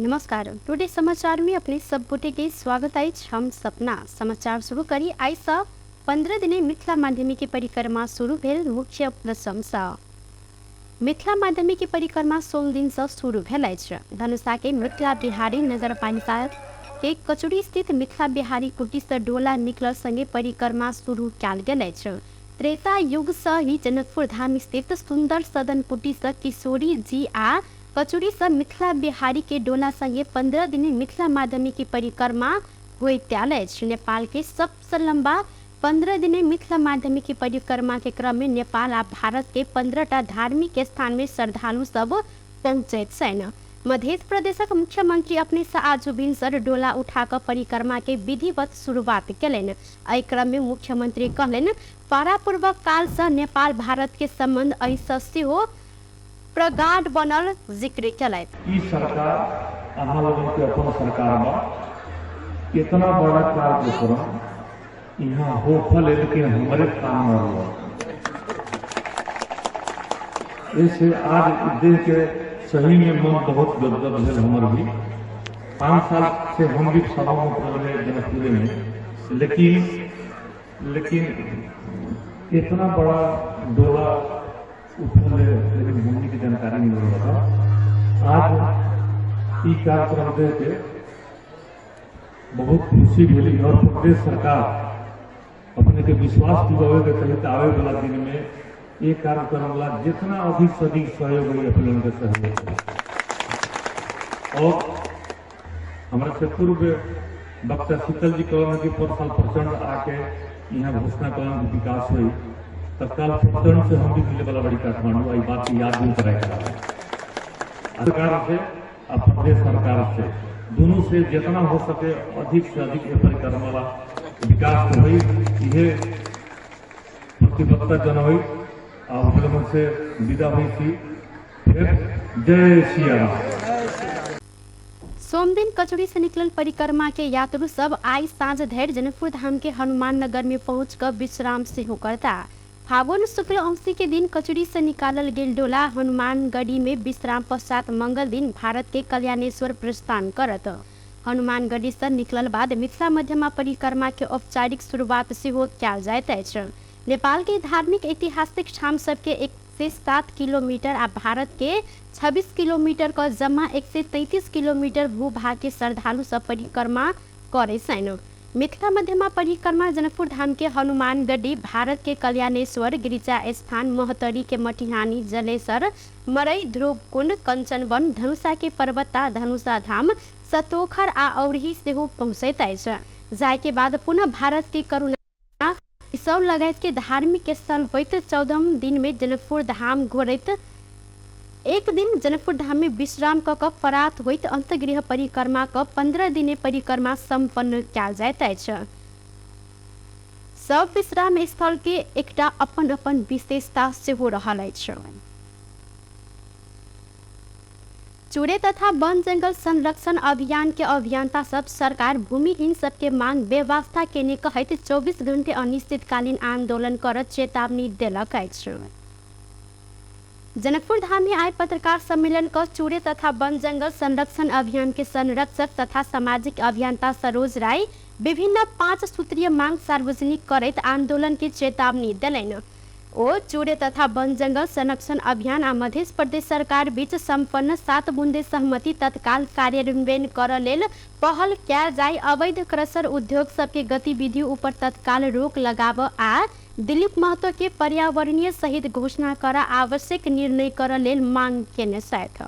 नमस्कार। टुडे समाचार में अपने सब गोटे के स्वागत है। हम सपना समाचार शुरू करी। आई सब 15 दिने मिथिला माध्यमिक परिक्रमा शुरू भेल। मुख्य प्रशंसा मिथिला माध्यमिक परिक्रमा 16 दिन से शुरू भेल अछि। धनुषा के मिथिला बिहारी नगरपालिका के कचुरी स्थित मिथिला बिहारी कुटी से डोला निकल संगे परिक्रमा शुरू कयल गेल अछि। त्रेता युग से ही जनकपुर धाम स्थित सुंदर सदन कुटी से किशोरी जी आ कचुरी से मिथिला बिहारी के डोला संगे 15 दिन मिथिला माध्यमिक परिक्रमा होइत अछि। नेपाल के सबसे लंबा 15 दिन मिथिला माध्यमिक परिक्रमा के क्रम में नेपाल आ भारत के 15टा धार्मिक स्थान में श्रद्धालु सब पहुंचैत छथि। मध्य प्रदेशक मुख्यमंत्री अपने से आज भिनसर डोला उठाकर परिक्रमा के विधिवत शुरुआत कयलनि। एहि क्रम में मुख्यमंत्री कहलनि परापूर्वक काल से नेपाल भारत के संबंध ऐसा सेहो प्रगाढ़ बनल जिक्र कयलथि। ई सरकार अहाँ लोगन के अपन सरकार में इतना बड़ा कार्यक्रम यहाँ हो फल लेकिन हमारे काम हो ऐसे आज देख के सही में मन बहुत गदगद है। हमारे भी 5 साल से हम भी सभा में पढ़े जनकपुर में, लेकिन इतना बड़ा डोला उठल लेकिन भूमि की जानकारी नहीं मिल रहा। आज ई कार्यक्रम देख के बहुत खुशी मिली और प्रदेश सरकार अपने के विश्वास दिलावे के तहत आवे वाला दिन में ये कार्यक्रम ला जितना अधिक से अधिक सहयोग होगी अपने उनके सहयोग और हमारे से पूर्व डॉक्टर शीतल जी कहना कि पर साल प्रचंड आके यहाँ घोषणा करना विकास हुई तत्काल प्रचंड से हम भी मिले वाला बड़ी काठमांडू आई बात की याद नहीं कराएगा। सरकार से और प्रदेश सरकार से दोनों से जितना हो सके अधिक से अधिक परिक्रमा वाला विकास हुई ये प्रतिबद्धता जन हुई और से विदा हुई थी। फिर जय सिया राम। सोमदिन कचुरी से निकलल परिक्रमा के यात्रु सब आई साँझ धैर जनकपुर धाम के हनुमान नगर में पहुंचकर विश्राम से करता। फागुन शुक्ल अंशी के दिन कचुरी से निकालल गेल डोला हनुमानगढ़ी में विश्राम पश्चात मंगल दिन भारत के कल्याणेश्वर प्रस्थान करत। हनुमानगढ़ी से निकलल बाद मिथिला मध्यमा परिक्रमा के औपचारिक शुरुआत से कयल जाइत अछि। नेपाल के धार्मिक ऐतिहासिक ठाम सबके 107 किलोमीटर आ भारत के 26 किलोमीटर का जमा 133 किलोमीटर भूभाग के श्रद्धालु सब परिक्रमा करे छथि। मिथिला मध्यमा परिक्रमा जनकपुर धाम के हनुमानगढ़ी, भारत के कल्याणेश्वर, गिरिजा स्थान, मोहतरी के मटिहानी, जलेसर, मरई, ध्रुवकुंड, कंचनवन, धनुषा के पर्वता, धनुषा धाम, सतोखर आ औरही सेहो पहुंचैत अछि। जाय के बाद पुनः भारत के करुणा सब लगायत के धार्मिक स्थल होइत 14 दिन में जनकपुर धाम घोरैत एक दिन जनकपुर धाम में विश्राम कऽ परात होइत अंतगृह परिक्रमा क 15 दिने परिक्रमा संपन्न कयल जाइत अछि। सब विश्राम स्थल के एकटा अपन अपन विशेषता सेहो रहल अछि। चूड़े तथा वन जंगल संरक्षण अभियान के अभियंता सब सरकार भूमिहीन सबके मांग व्यवस्था केने कहैत 24 घंटे अनिश्चितकालीन आंदोलन करत चेतावनी देलक अछि। जनकपुर धाम में आए पत्रकार सम्मेलन का चूड़े तथा वन जंगल संरक्षण अभियान के संरक्षक तथा सामाजिक अभियंता सरोज राय विभिन्न 5 सूत्रीय मांग सार्वजनिक करैत आंदोलन के चेतावनी दिलनि। ओ चूड़े तथा वन जंगल संरक्षण अभियान आ मध्य प्रदेश सरकार बीच संपन्न 7 बुंदे सहमति तत्काल कार्यान्वयन कर लेल पहल कयल जाय, अवैध क्रशर उद्योग सबके गतिविधि ऊपर तत्काल रोक लगाव आ दिलीप महतो के पर्यावरणीय सहित घोषणा कर आवश्यक निर्णय कर लेल मांग केने छथि।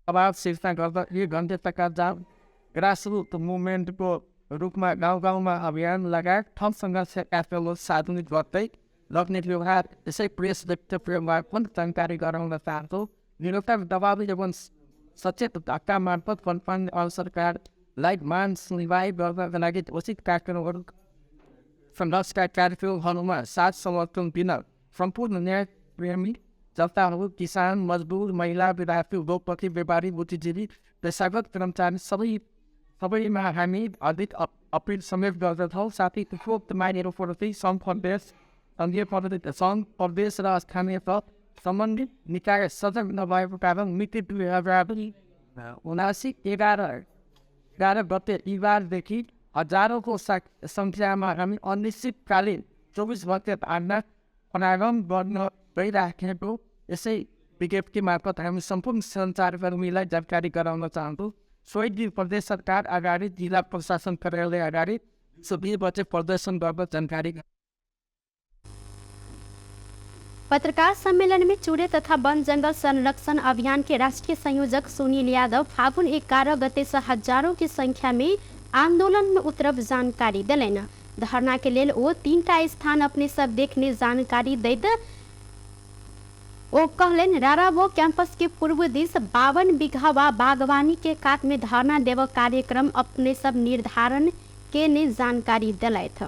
अब शीर्षक गर्दा ये घंटे तक जाम ग्रासरूट मुभमेंट को रूप में गाँव में अभियान लगायत ठप संघर्ष सार्वजनिक गर्दै लग्ने व्यवहार यसै प्रेस व्यक्तित्वमा पनि जानकारी गराउन चाहन्छौँ। निरन्तर दबाव एवं सचेत धक्का मार्फत कन्फर्म और सरकारलाई मान सुनवाई गर्नका लागि उचित कार्यक्रमहरू संघर्षका कार्यक्रमहरूमा साथ समर्थन दिन सम्पूर्ण न्याय प्रेमी जनताहरू, किसान, मजदुर, महिला, विद्यार्थी, उद्योगपति, व्यापारी, बुद्धिजीवी, पेसागत कर्मचारी सबैमा हामी अधिक अपिल समेत गर्दछौँ। साथै उपरोक्त मागहरू प्रति सङ्घ प्रदेश, संघीय प्रदेश र स्थानीय तह सम्बन्धित निकाय सजग नभएको कारण मिति 2079 गते बिहिबारदेखि हजारौँको सङ्ख्यामा हामी अनिश्चितकालीन 24 घन्टे धारणा प्रारम्भ गर्न गइराखेको यसै विज्ञप्ति मार्फत हामी सम्पूर्ण सञ्चारकर्मीलाई जानकारी गराउन चाहन्छौँ। सोही दिन प्रदेश सरकार अगाडि जिल्ला प्रशासन कार्यालय अगाडि 20 बजे प्रदर्शन गर्न जानकारी। पत्रकार सम्मेलन में चूड़े तथा वन जंगल संरक्षण अभियान के राष्ट्रीय संयोजक सुनील यादव फागुन 11 गते से हजारों की संख्या में आंदोलन में उतरब जानकारी दिलेन। धरना के लिए वो 3टा स्थान अपने सब देखने जानकारी दैत वो कहलेन राराबो कैंपस के पूर्व दिश 52 बीघा व बागवानी के काट में धरना देव कार्यक्रम अपने सब निर्धारण के ने जानकारी दिलाए थे।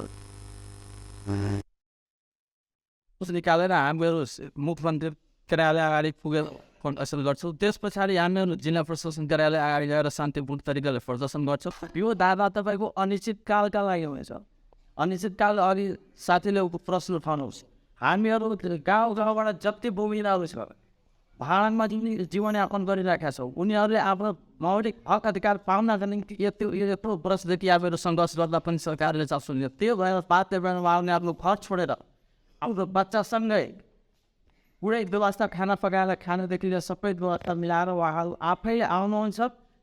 निकालेर हामीहरू मुख्यमन्त्री कार्यालय अगाडि पुगेर प्रदर्शन गर्छौँ। त्यस पछाडि हामीहरू जिल्ला प्रशासन कार्यालय अगाडि गएर शान्तिपूर्ण तरिकाले प्रदर्शन गर्छौँ। यो धारणा तपाईँको अनिश्चितकालका लागि हुनेछ। अनिश्चितकाल अघि साथीले प्रश्न उठाउनुहोस्। हामीहरू गाउँबाट जति भूमिहीनहरू छ भाडामा जीवनयापन गरिरहेका छौँ उनीहरूले आफ्नो मौलिक हक अधिकार पाउनका निम्ति यत्रो वर्षदेखि हामीहरू सङ्घर्ष गर्दा पनि सरकारले चासो लियो। त्यो भएर बाध्य भएर उहाँले आफ्नो घर छोडेर हाम्रो बच्चासँगै पुरै व्यवस्था खाना पकाएर खानादेखि लिएर सबै व्यवस्था मिलाएर उहाँहरू आफै आउनुहुन्छ।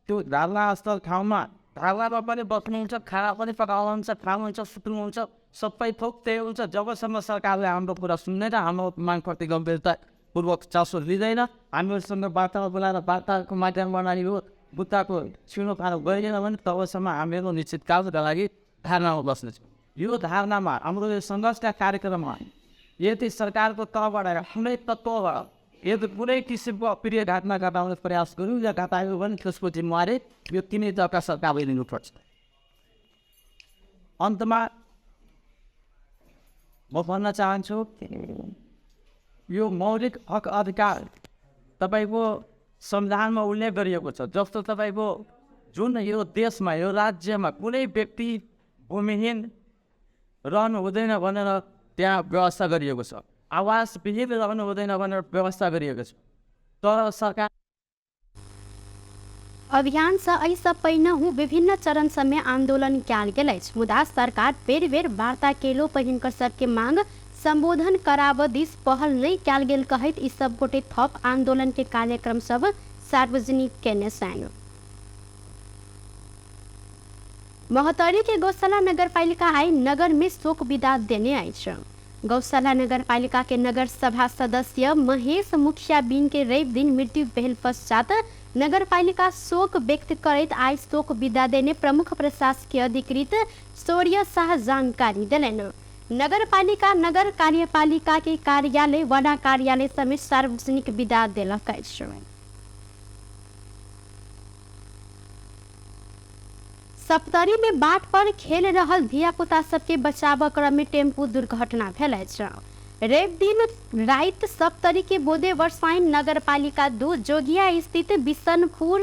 त्यो धरना स्थल ठाउँमा धरनामा पनि बस्नुहुन्छ, खाना पनि पकाउनुहुन्छ, खानुहुन्छ, सुत्नुहुन्छ, सबै थोक त्यही हुन्छ। जबसम्म सरकारले हाम्रो कुरा सुन्दैन, हाम्रो मागप्रति गम्भीरतापूर्वक चासो लिँदैन, हामीहरूसँग वार्ता बोलाएर वार्ताको माध्यमबाट यो मुद्दाको छिनोफानो गरिएन भने तबसम्म हामीहरू निश्चितकालका लागि धारणामा बस्नेछौँ। यो धारणामा हाम्रो यो सङ्घर्षका कार्यक्रममा यदि सरकारको तहबाट कुनै तत्त्वबाट यदि कुनै किसिमको अप्रिय घटना घटाउने प्रयास गऱ्यौँ या घटायो भने त्यसको जिम्मेवारी यो तिनै दलका सरकारले लिनुपर्छ। अन्तमा म भन्न चाहन्छु यो मौलिक हक अधिकार तपाईँको संविधानमा उल्लेख गरिएको छ। जस्तो तपाईँको जुन यो देशमा यो राज्यमा कुनै व्यक्ति भूमिहीन रहनु हुँदैन भनेर त्यहाँ व्यवस्था गरिएको छ, आवासविहीन रहनु हुँदैन भनेर व्यवस्था गरिएको छ। तर सरकार अभियान से ऐसा पहिनहु विभिन्न चरण समय आंदोलन कयल गेल अछि, मुदा सरकार बेर बेर वार्ता केलो पहिनकर सबके मांग संबोधन कराब दिस पहल नहीं कयल गेल कहैत ई सब गोटे थप आंदोलन के कार्यक्रम सब सार्वजनिक केने छन्। महोत्तरी के गौशाला नगरपालिका आई नगर में शोक विदा देने अछि। गौशाला नगरपालिका के नगर सभा सदस्य महेश मुखिया बिन के रवि दिन मृत्यु भेल पश्चात नगरपालिका शोक व्यक्त करैत आई शोक विदा देने प्रमुख प्रशासकीय अधिकृत सूर्य शाह जानकारी दिलेन। नगरपालिका नगर कार्यपालिका के कार्यालय वडा कार्यालय समेत सार्वजनिक विदा देलक अछि। सप्तरी में बाट पर खेल रहल धिया पुता सबके बचाव क्रम में टेम्पू दुर्घटना भेल अछि। रवि दिन रात सप्तरी के बोदे वर्षाइन नगरपालिका 2 जोगिया स्थित बिशनपुर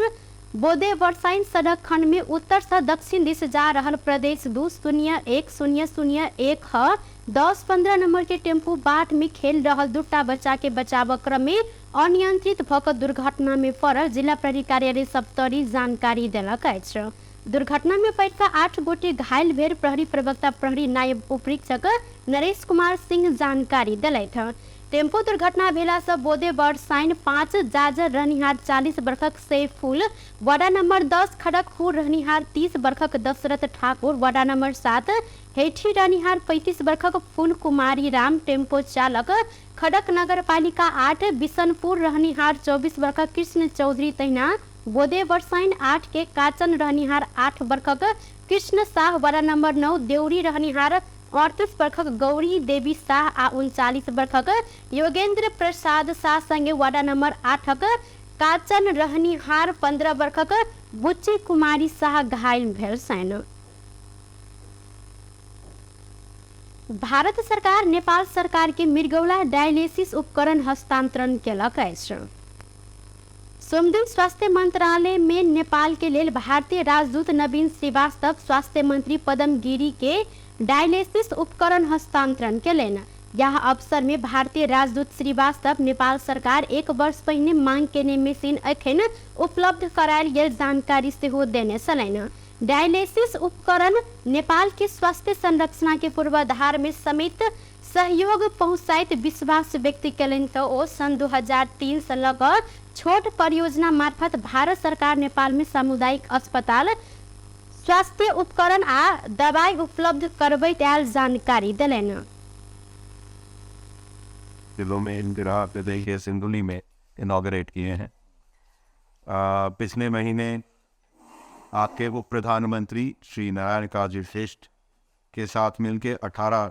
बोदे वर्षाइन सड़क खंड में उत्तर से दक्षिण दिश जा रहल प्रदेश 2-0-0-1 ह 10-15 नंबर के टेम्पू बाट में खेल रहल दूटा बच्चा के बचाव क्रम में अनियंत्रित भक दुर्घटना में पड़ल जिला प्रहरी कार्यालय सप्तरी जानकारी देलक अछि। दुर्घटना में पड़कर 8 गोटे घायल भेल प्रहरी प्रवक्ता प्रहरी नायब उपरीक्षक नरेश कुमार सिंह जानकारी दिलैथ। टेम्पो दुर्घटना भेला से बोदे वर्षाइन 5 जाजर रहनिहार 40 वर्षक सैफुल, वार्ड नंबर 10 खड़गपुर रहनिहार 30 वर्षक दशरथ ठाकुर, वार्ड नंबर 7 हेठी रहनिहार 35 वर्षक फूल कुमारी राम, टेम्पो चालक खड़क नगरपालिका 8 बिशनपुर रहनिहार 24 वर्षक कृष्ण चौधरी तैना बोदे वर्षाइन 8 के काचन रहनिहार 8 वर्षक कृष्ण शाह, वार्ड नंबर 9 देउरी रहनिहार 38 वर्षक गौरी देवी शाह आ 39 वर्षक योगेंद्र प्रसाद शाह संगे वार्ड नंबर 8 काचन रहनिहार 15 वर्षक बुच्ची कुमारी शाह घायल भेल छन्। भारत सरकार नेपाल सरकार के मृगौला डायलिसिस उपकरण हस्तांतरण केलक अछि। सोमदिन स्वास्थ्य मंत्रालय में नेपाल के लेल भारतीय राजदूत नवीन श्रीवास्तव स्वास्थ्य मंत्री पदम गिरी के डायलिसिस उपकरण हस्तांतरण केलनि। यह अवसर में भारतीय राजदूत श्रीवास्तव नेपाल सरकार 1 वर्ष पहिने मांग केने मशीन अखन उपलब्ध करायल गेल जानकारी से हो देने छलैन। डायलिसिस उपकरण नेपाल के स्वास्थ्य संरचना के पूर्वाधार में समेत सहयोग पहुंचाइत विश्वास व्यक्त कयलनि त ओ सन 2003 से लग छोट परियोजना मार्फत भारत सरकार नेपाल में सामुदायिक अस्पताल स्वास्थ्य उपकरण आ दवाई उपलब्ध करबैत आयल जानकारी देलनि। जिलों में इंदिरा प्रदेश सिंधुली में इनॉग्रेट किए हैं। पिछले महीने आपके उप प्रधानमंत्री श्री नारायण काजी श्रेष्ठ के साथ मिलकर 18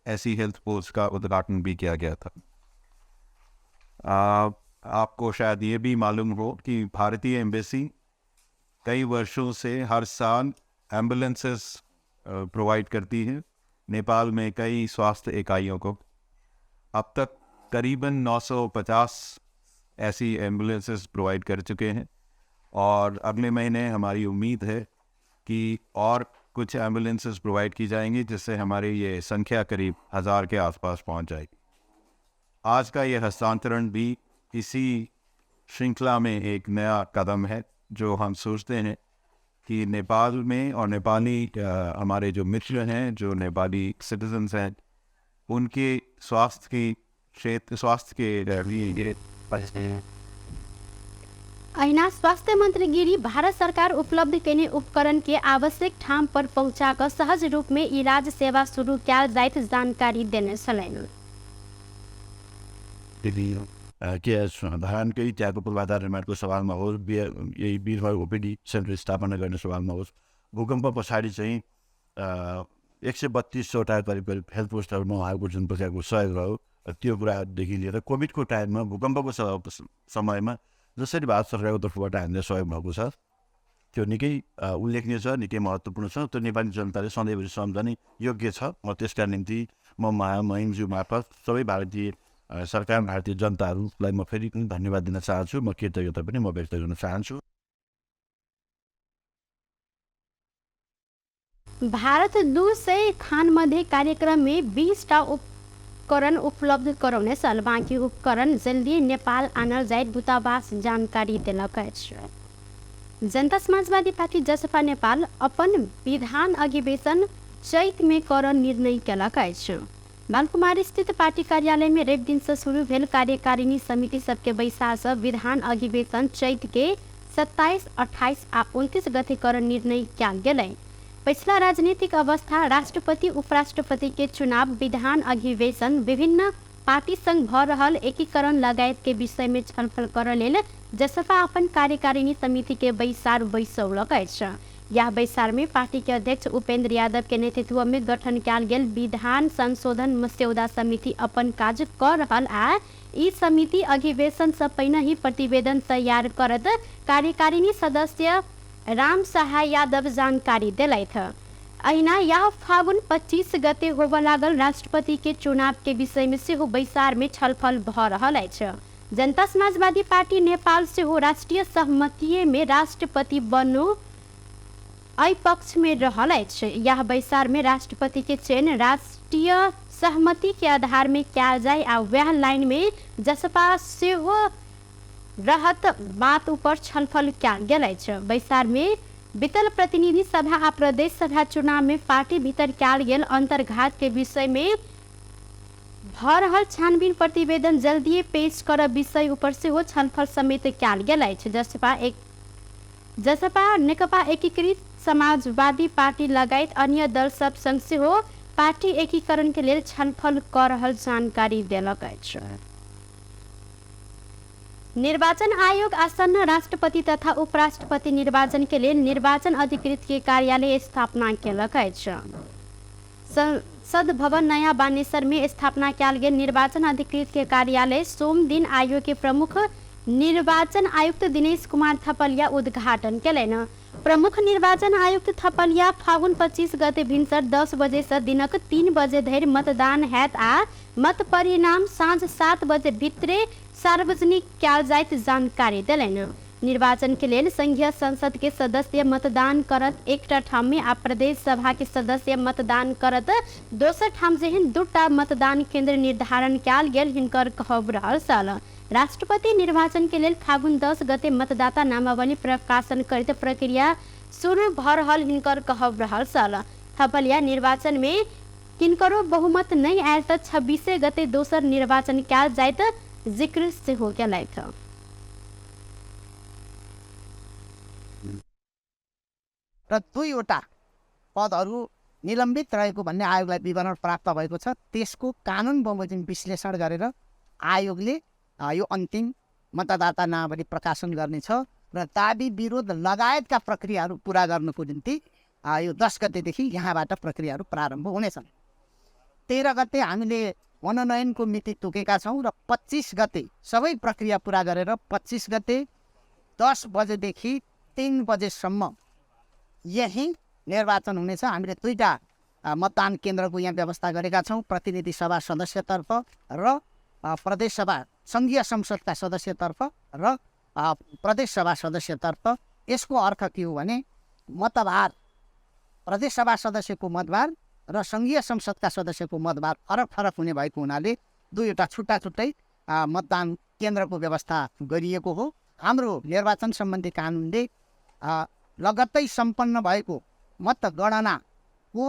ऐसी हेल्थ पोस्ट का उद्घाटन भी किया गया था। आपको शायद ये भी मालूम हो कि भारतीय एम्बेसी कई वर्षों से हर साल एम्बुलेंसेस प्रोवाइड करती है नेपाल में कई स्वास्थ्य इकाइयों को। अब तक करीबन 950 ऐसी एम्बुलेंसेस प्रोवाइड कर चुके हैं और अगले महीने हमारी उम्मीद है कि और कुछ एम्बुलेंसेस प्रोवाइड की जाएंगी, जिससे हमारी ये संख्या करीब 1000 के आसपास पहुंच जाएगी। आज का ये हस्तांतरण भी इसी श्रृंखला में एक नया कदम है, जो हम सोचते हैं कि नेपाल में और नेपाली हमारे जो मित्र हैं, जो नेपाली सिटीजन्स हैं, उनके स्वास्थ्य के लिए ऐना स्वास्थ्य मंत्री गिरी भारत सरकार उपलब्ध केने उपकरण के आवश्यक ठाम पर पहुंचाकर सहज रूप में इलाज सेवा शुरू किया जाइत जानकारी देने छलैन। धारणकै त्यहाँको पूर्वाधार निर्माणको सवालमा होस्, यही वीरभर ओपिडी सेन्टर स्थापना गर्ने सवालमा होस्, भूकम्प पछाडि चाहिँ 132वटा करिब हेल्थ पोस्टहरूमा उहाँहरूको जुन प्रकारको सहयोग रह्यो, त्यो कुरादेखि लिएर कोभिडको टाइममा भूकम्पको समयमा जसरी भारत सरकारको तर्फबाट हामीलाई सहयोग भएको छ, त्यो निकै उल्लेखनीय छ, निकै महत्त्वपूर्ण छ। त्यो नेपाली जनताले सधैँभरि सम्झने योग्य छ। म त्यसका निम्ति महिमज्यू मार्फत सबै भारतीय सरकार, भारतीय जनताहरूलाई म फेरि पनि धन्यवाद दिन चाहन्छु। म कृतज्ञता पनि म व्यक्त गर्न चाहन्छु। भारत 200 खान मध्य कार्यक्रम में 20टा उपकरण उपलब्ध कराउने साल बाँकी उपकरण जल्दी नेपाल आनल जाइत दूतावास जानकारी देलक अछि। जनता समाजवादी पार्टी जसपा नेपाल अपन विधान अधिवेशन चैत में कर निर्णय केलक अछि। बालकुमार स्थित पार्टी कार्यालय में रवि दिन से शुरू भेल कार्यकारिणी समिति सबके बैसार से विधान अधिवेशन चैत के 27, 28 आ 29 गते कर निर्णय कयल गेलै। पिछला राजनीतिक अवस्था, राष्ट्रपति उपराष्ट्रपति के चुनाव, विधान अधिवेशन, विभिन्न पार्टी संग भ रहल एकीकरण लगायत के विषय में छलफल कर लेल जसपा अपन कार्यकारिणी समिति के बैसार बैसौलक अछि। यह बैसार में पार्टी के अध्यक्ष उपेंद्र यादव के नेतृत्व में गठन कयल गेल विधान संशोधन मस्यौदा समिति अपन काज कर रहल आ ई समिति अधिवेशन से पहिने ही प्रतिवेदन तैयार करत कार्यकारिणी सदस्य राम सहाय यादव जानकारी दिलैथ। अहिना यह फागुन 25 गते होबे लागल राष्ट्रपति के चुनाव के विषय में सेहो बैसार में छलफल भ रहल अछि। जनता समाजवादी पार्टी नेपाल सेहो राष्ट्रीय सहमति में राष्ट्रपति बनो एहि पक्ष में रहल अछि। यह बैसार में राष्ट्रपति के चयन राष्ट्रीय सहमति के आधार में कयल जाय आ वह लाइन में जसपा सेहो रहत बात ऊपर छलफल कयल गेल अछि। बैसार में बीतल प्रतिनिधि सभा आ प्रदेश सभा चुनाव में पार्टी भीतर कयल गेल अंतर्घात के विषय में भ रहल छानबीन प्रतिवेदन जल्दी पेश कर विषय ऊपर सेहो छलफल समेत कयल गेल अछि। जसपा नेकपा एकीकृत समाजवादी पार्टी लगायत अन्य दल सब संग सेहो पार्टी एकीकरण के लेल छलफल कर रहल जानकारी देलक अछि। निर्वाचन आयोग आसन्न राष्ट्रपति तथा उपराष्ट्रपति निर्वाचन के लिए निर्वाचन अधिकृत के कार्यालय स्थापना केलक अछि। संसद भवन नया बानेश्वर में स्थापना कयल गेल निर्वाचन अधिकृत के कार्यालय सोम दिन आयोग के प्रमुख निर्वाचन आयुक्त दिनेश कुमार थपलिया उद्घाटन केलनि। प्रमुख निर्वाचन आयुक्त थपलिया फागुन 25 गते भिनसर 10 बजे से दिनक 3 बजे धरि मतदान हैत आ मत परिणाम साँझ 7 बजे भित्रे सार्वजनिक कयल जाइत जानकारी देलनि। निर्वाचन के लेल संघीय संसद के सदस्य मतदान करत एक ठाम में आ प्रदेश सभा के सदस्य मतदान करत दोसर ठाम जेहन 2टा मतदान केंद्र निर्धारण कयल गेल हिनकर कहब रहल छल। राष्ट्रपति निर्वाचन के लेल फागुन 10 गते मतदाता नामावली प्रकाशन करते प्रक्रिया शुरू भ रहल हिनकर कहब रहल छल। थपलिया निर्वाचन में किनकरो बहुमत नहीं आयल त 26 गते दोसर निर्वाचन कयल जाइत जिक्र से हो गया था। र 2वटा पदहरू निलम्बित रहेको भन्ने आयोगलाई विवरण प्राप्त भएको छ। त्यसको कानुन बमोजिम विश्लेषण गरेर आयोगले यो अन्तिम मतदाता नामावली प्रकाशन गर्नेछ र दाबी विरोध लगायतका प्रक्रियाहरू पुरा गर्नको निम्ति यो 10 गतेदेखि यहाँबाट प्रक्रियाहरू प्रारम्भ हुनेछन्। 13 गते हामीले मनोनयनको मिति तोकेका छौँ र 25 गते सबै प्रक्रिया पुरा गरेर 25 गते 10 बजेदेखि 3 बजेसम्म यही निर्वाचन हुनेछ। हामीले 2टा मतदान केन्द्रको यहाँ व्यवस्था गरेका छौँ, प्रतिनिधि सभा सदस्यतर्फ र प्रदेश सभा सङ्घीय संसदका सदस्यतर्फ र प्रदेश सभा सदस्यतर्फ। यसको अर्थ के हो भने मतभार प्रदेश सभा सदस्यको मतभार र सङ्घीय संसदका सदस्यको मतभार फरक फरक हुने भएको हुनाले 2वटा छुट्टा छुट्टै मतदान केन्द्रको व्यवस्था गरिएको हो। हाम्रो निर्वाचन सम्बन्धी कानुनले लगत्तै सम्पन्न भएको मतगणनाको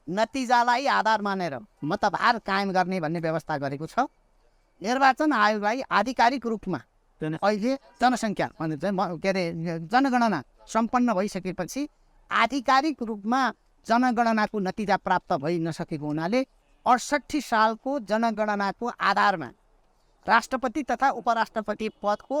नतिजालाई आधार मानेर मतभार कायम गर्ने भन्ने व्यवस्था गरेको छ। निर्वाचन आयोगलाई आधिकारिक रूपमा अहिले जनसङ्ख्या के अरे जनगणना सम्पन्न भइसकेपछि आधिकारिक रूपमा जनगणनाको नतिजा प्राप्त भइ नसकेको हुनाले 68 सालको जनगणनाको आधारमा राष्ट्रपति तथा उपराष्ट्रपति पदको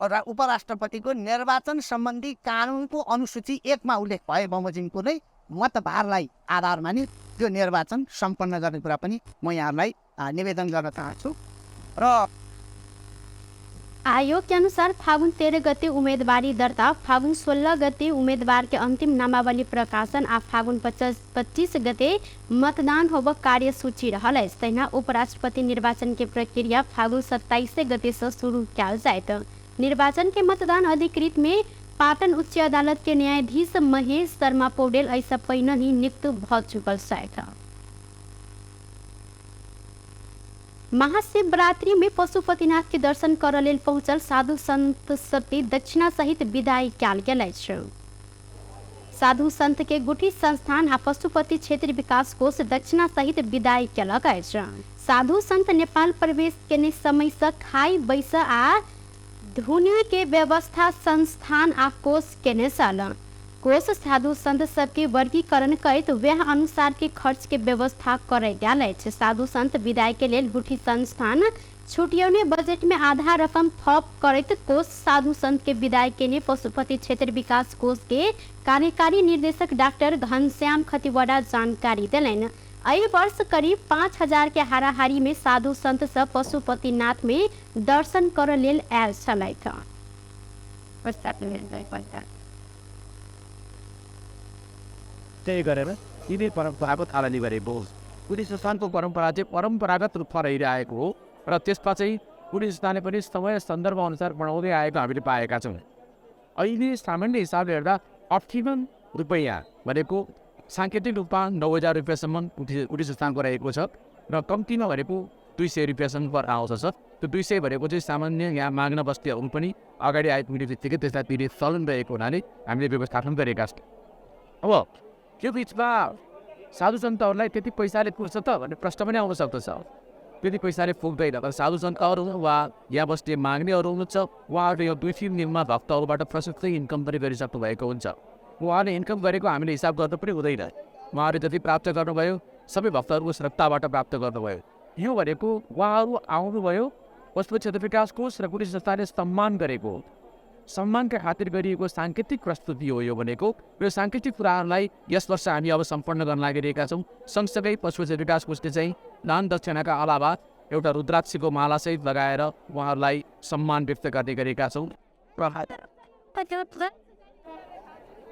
र उपराष्ट्रपतिको निर्वाचन सम्बन्धी कानुनको अनुसूची 1 मा उल्लेख भए बमोजिमको नै मतभारलाई आधार मानि त्यो निर्वाचन सम्पन्न गर्ने कुरा पनि म यहाँलाई निवेदन गर्न चाहन्छु। र आयोग के अनुसार फागुन 13 गते उम्मीदवारी दर्ता, फागुन 16 गते उम्मीदवार के अंतिम नामावली प्रकाशन आ फागुन 25 गते मतदान होब कार्यसूची रहल है। तहिना उपराष्ट्रपति निर्वाचन के प्रक्रिया फागुन 27 गते से शुरू कयल जायत। निर्वाचन के मतदान अधिकृत में पाटन उच्च अदालत के न्यायाधीश महेश शर्मा पौडेल ऐसा पहिने ही नियुक्त भ चुकल छ। महाशिवरात्रि में पशुपतिनाथ के दर्शन कर लेल पहुंचल साधु संत सबके दक्षिणा सहित विदाई कयल गेल छै। साधु संत के गुठी संस्थान आ पशुपति क्षेत्र विकास कोष दक्षिणा सहित विदाई कयलक अछि। साधु संत नेपाल प्रवेश केने समय से खाई बैस आ धुने के व्यवस्था संस्थान आ कोष केने छल। कोष साधु संत सबके वर्गीकरण करत वह अनुसार के खर्च के व्यवस्था करे गेल अछि। साधु संत विदाई के लेल गुठी संस्थान छुटियौने बजट में आधा रकम थप करत कोष साधु संत के विदाई के लिए पशुपति क्षेत्र विकास कोष के कार्यकारी निर्देशक डॉक्टर घनश्याम खतिवड़ा जानकारी दिलन। एहि वर्ष करीब 5000 के हाराहारी में साधु संत सब पशुपतिनाथ में दर्शन कर लेल आयल छलैथ। त्यही गरेर यिनै परम्परागत थालनी गरेको हो। पुलिस स्थानको परम्परा चाहिँ परम्परागत रूपमा रहिरहेको हो र त्यसमा चाहिँ पुलिस स्थानले पनि समय सन्दर्भ अनुसार बनाउँदै आएको हामीले पाएका छौँ। अहिले सामान्य हिसाबले हेर्दा अप्टिमम रुपैयाँ भनेको साङ्केतिक रूपमा 9000 रुपियाँसम्म पुलिस स्थानको रहेको छ र कम्तीमा भनेको 200 रुपियाँसम्म पर आउँछ सर। त्यो 200 भनेको चाहिँ सामान्य यहाँ माग्न बस्तीहरू पनि अगाडि आइपुग्ने बित्तिकै त्यसलाई तिरे चलन रहेको हुनाले हामीले व्यवस्थापन गरेका छौँ। अब त्यो बिचमा साधु सन्तहरूलाई त्यति पैसाले पुग्छ त भन्ने प्रश्न पनि आउन सक्दछ। त्यति पैसाले पुग्दैन। तर साधु सन्तहरू वा यहाँ बस्ने माग्नेहरू हुनुहुन्छ, उहाँहरूले यो 2-3 दिनमा भक्तहरूबाट प्रशस्तै इन्कम पनि गरिसक्नु भएको हुन्छ। उहाँले इन्कम गरेको हामीले हिसाब गर्नु पनि हुँदैन। उहाँहरूले जति प्राप्त गर्नुभयो सबै भक्तहरूको श्रद्धाबाट प्राप्त गर्नुभयो। यो भनेको उहाँहरू आउनुभयो पशुपति क्षेत्र विकास कोष र पुलिस संस्थाले सम्मान गरेको सम्मानका खातिर गरिएको साङ्केतिक प्रस्तुति हो। यो भनेको यो साङ्केतिक कुराहरूलाई यस वर्ष हामी अब सम्पन्न गर्न लागिरहेका छौँ। सँगसँगै पशुपति विकास कोषले चाहिँ दान दक्षिणाका अलावा एउटा रुद्राक्षको मालासहित लगाएर उहाँहरूलाई सम्मान व्यक्त गर्ने गरेका छौँ।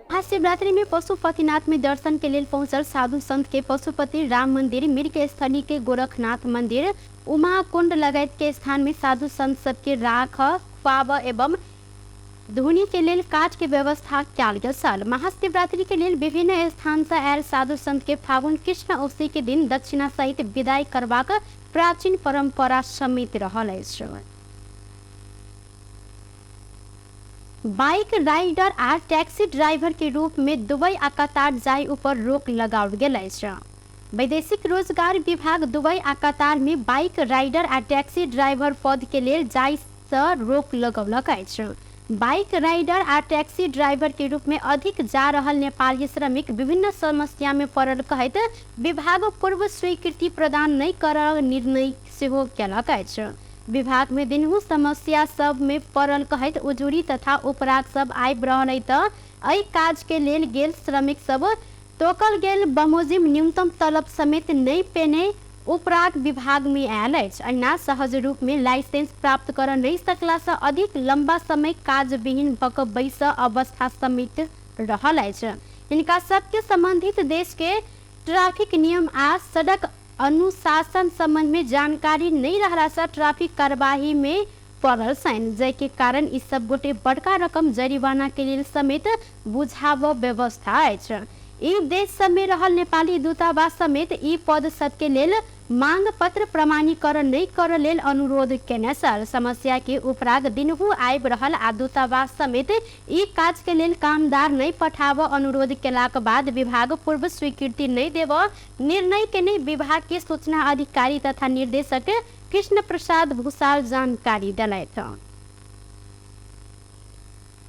महाशिवरात्रि में पशुपतिनाथ में दर्शन के लिए पहुंचल साधु संत के पशुपति राम मंदिर, मिर्ग स्थली के गोरखनाथ मंदिर, उमा कुंड लगायत के स्थान में साधु संत सबके राख, पाव एवं धुनी के लेल काठ के व्यवस्था कयल गेल छल। महाशिवरात्रि के लेल विभिन्न स्थान से आयल साधु संत के फागुन कृष्ण औसी के दिन दक्षिणा सहित विदाई करबाक प्राचीन परंपरा समित रहल अछि। बाइक राइडर आ टैक्सी ड्राइवर के रूप में दुबई आ कतार जाय ऊपर रोक लगाओल गेल अछि। वैदेशिक रोजगार विभाग दुबई आ कतार में बाइक राइडर आ टैक्सी ड्राइवर पद के लेल जाय से रोक लगौलक अछि। बाइक राइडर आ टैक्सी ड्राइवर के रूप में अधिक जा रहल नेपाली श्रमिक विभिन्न समस्या में पड़ल कहैत विभाग पूर्व स्वीकृति प्रदान नहीं करल निर्णय सेहो केलक अछि। विभाग में दिनहु समस्या सब में पड़ल कहैत उजूरी तथा उपराग सब आबि रहल त एहि काज के लेल गेल श्रमिक सब तोकल गेल बमोजिम न्यूनतम तलब समेत नहीं पेने उपराग विभाग में आयल अछि। अहिना सहज रूप में लाइसेंस प्राप्त कर नहीं सकला से अधिक लंबा समय काज विहीन भक बैस अवस्था समित रहल अछि। इनका सबके संबंधित देश के ट्रैफिक नियम आ सड़क अनुशासन संबंध में जानकारी नहीं रहला से ट्रैफिक कार्यवाही में पड़ल छनि, जै के कारण ई सब गोटे बड़का रकम जरिमाना के लेल समेत बुझाव व्यवस्था अछि। ई देश सब में रहल नेपाली दूतावास समेत ई पद सब के लेल मांग पत्र प्रमाणीकरण नहीं कर लेल अनुरोध केने छल। समस्या के उपराग दिनहु आबि रहल आ दूतावास समेत ई काज के लेल कामदार नहीं पठाव अनुरोध केलाक बाद विभाग पूर्व स्वीकृति नहीं देव निर्णय केने विभाग के सूचना अधिकारी तथा निर्देशक कृष्ण प्रसाद भूषाल जानकारी दिलैथ।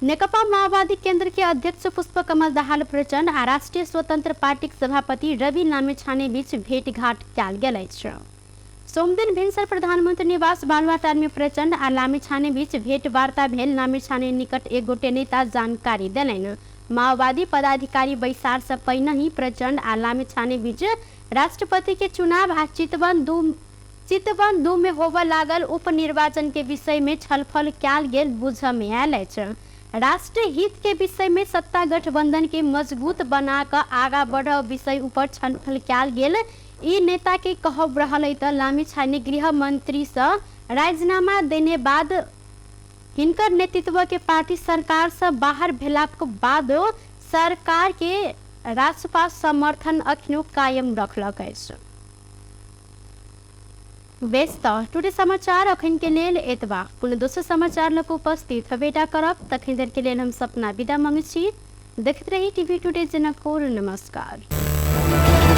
नेकपा माओवादी केंद्र के अध्यक्ष पुष्पकमल दाहाल प्रचंड आ राष्ट्रीय स्वतंत्र पार्टी के सभापति रवि लामिछाने बीच भेंटघाट कयल गेल अछि। सोमदिन भिनसर प्रधानमंत्री निवास बालुवाटार में प्रचंड आ लामिछाने बीच भेंट वार्ता भेल। लामिछाने निकट एक गोटे नेता जानकारी देलनि। माओवादी पदाधिकारी बैसार से पहिने ही प्रचंड आ लामिछाने बीच राष्ट्रपति के चुनाव आ चितवन 2 में होबय लागल उपनिर्वाचन के विषय में छलफल कयल गेल बुझ में आयल अछि। राष्ट्र हित के विषय में सत्ता गठबंधन के मजबूत बना कर आगा बढ़ विषय ऊपर छलफल कयल गेल। ई नेता के कहब रहल त लामिछाने गृह मंत्री से राजीनामा देने बाद हिनकर नेतृत्व के पार्टी सरकार से बाहर भेलाक बाद सरकार के राजपा समर्थन अखनो कायम रखलक अछि। व्यस्त टुडे समाचार अखन के लेल एतबा। पुनः दोसर समाचार लग उपस्थित भेटा करब, तखन देर के लेल हम सपना विदा मांगै छी। देखते रही टीवी टुडे जनकपुर। नमस्कार।